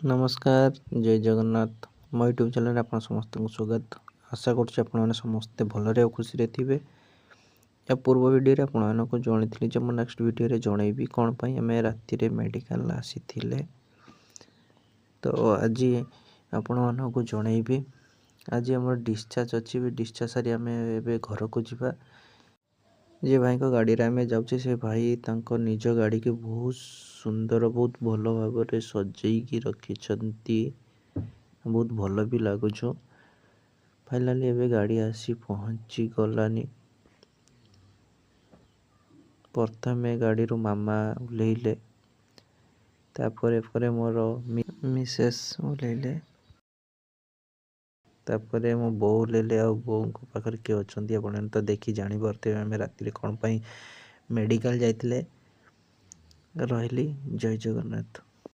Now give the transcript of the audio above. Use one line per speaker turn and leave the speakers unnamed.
ନମସ୍କାର, ଜୟ ଜଗନ୍ନାଥ। ମୋ ୟୁଟ୍ୟୁବ୍ ଚ୍ୟାନେଲ୍ରେ ଆପଣ ସମସ୍ତଙ୍କୁ ସ୍ୱାଗତ। ଆଶା କରୁଛି ଆପଣମାନେ ସମସ୍ତେ ଭଲରେ ଆଉ ଖୁସିରେ ଥିବେ। ୟା ପୂର୍ବ ଭିଡ଼ିଓରେ ଆପଣମାନଙ୍କୁ ଜଣେଇଥିଲି ଯେ ମୁଁ ନେକ୍ସଟ ଭିଡ଼ିଓରେ ଜଣେଇବି କ'ଣ ପାଇଁ ଆମେ ରାତିରେ ମେଡ଼ିକାଲ ଆସିଥିଲେ। ତ ଆଜି ଆପଣମାନଙ୍କୁ ଜଣେଇବି। ଆଜି ଆମର ଡିସଚାର୍ଜ ଅଛି। ଡିସଚାର୍ଜ ସାରି ଆମେ ଏବେ ଘରକୁ ଯିବା। ଯେ ଭାଇଙ୍କ ଗାଡ଼ିରେ ଆମେ ଯାଉଛେ, ସେ ଭାଇ ତାଙ୍କ ନିଜ ଗାଡ଼ିକି ବହୁତ ସୁନ୍ଦର, ବହୁତ ଭଲ ଭାବରେ ସଜେଇକି ରଖିଛନ୍ତି। ବହୁତ ଭଲ ବି ଲାଗୁଛୁ। ଫାଇନାଲି ଏବେ ଗାଡ଼ି ଆସି ପହଞ୍ଚି ଗଲାନି। ପ୍ରଥମେ ଗାଡ଼ିରୁ ମାମା ଓହ୍ଲେଇଲେ, ତାପରେ ପରେ ମୋର ମିସେସ୍ ଓହ୍ଲେଇଲେ, ତାପରେ ମୋ ବୋଉ ଓହ୍ଲେଇଲେ। ଆଉ ବୋଉଙ୍କ ପାଖରେ କିଏ ଅଛନ୍ତି ଆପଣମାନେ ତ ଦେଖି ଜାଣିପାରୁଥିବେ ଆମେ ରାତିରେ କ'ଣ ପାଇଁ ମେଡ଼ିକାଲ ଯାଇଥିଲେ। ରହିଲି, ଜୟ ଜଗନ୍ନାଥ।